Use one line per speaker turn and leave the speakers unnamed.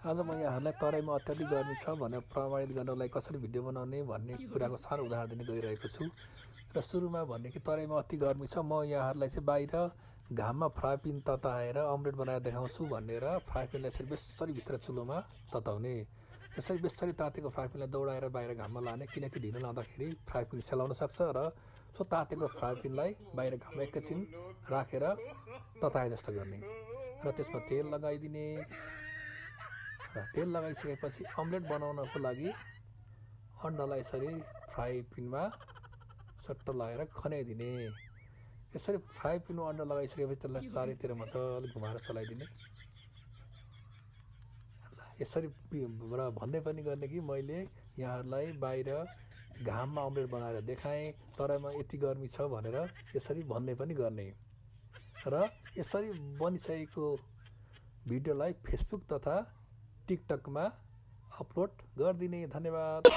आज म यहाँहरूलाई तराईमा अत्याधिक गर्मी छ भनेर प्रमाणित गर्नलाई कसरी भिडियो बनाउने भन्ने कुराको सानो उदाहरण दिन गइरहेको छु। र सुरुमा भन्ने कि तराईमा अति गर्मी छ, म यहाँहरूलाई चाहिँ बाहिर घाममा फ्राई पिन तताएर अमलेट बनाएर देखाउँछु भनेर फ्राई पिनलाई यसरी बेसरी भित्र चुलोमा तताउने। यसरी बेसरी तातेको फ्राई पिनलाई दौडाएर बाहिर घाममा लाने, किनकि ढिलो लाँदाखेरि फ्राई पिन सेलाउन सक्छ र सो तातेको फ्राई पिनलाई बाहिर घाममा एकैछिन राखेर तताए जस्तो गर्ने र त्यसमा तेल लगाइदिने। र तेल लगाइसकेपछि अमलेट बनाउनको लागि अन्डालाई यसरी फ्राई पिनमा सट्ट लगाएर खनाइदिने। यसरी फ्राई पिनमा अन्डा लगाइसकेपछि त्यसलाई चारैतिर मजाले घुमाएर चलाइदिने। यसरी र भन्दै पनि गर्ने कि मैले यहाँहरूलाई बाहिर घाममा अमलेट बनाएर देखाएँ, तराईमा यति गर्मी छ भनेर यसरी भन्दै पनि गर्ने। र यसरी बनिसकेको भिडियोलाई फेसबुक तथा टिकटकमा अपलोड गरिदिने। धन्यवाद।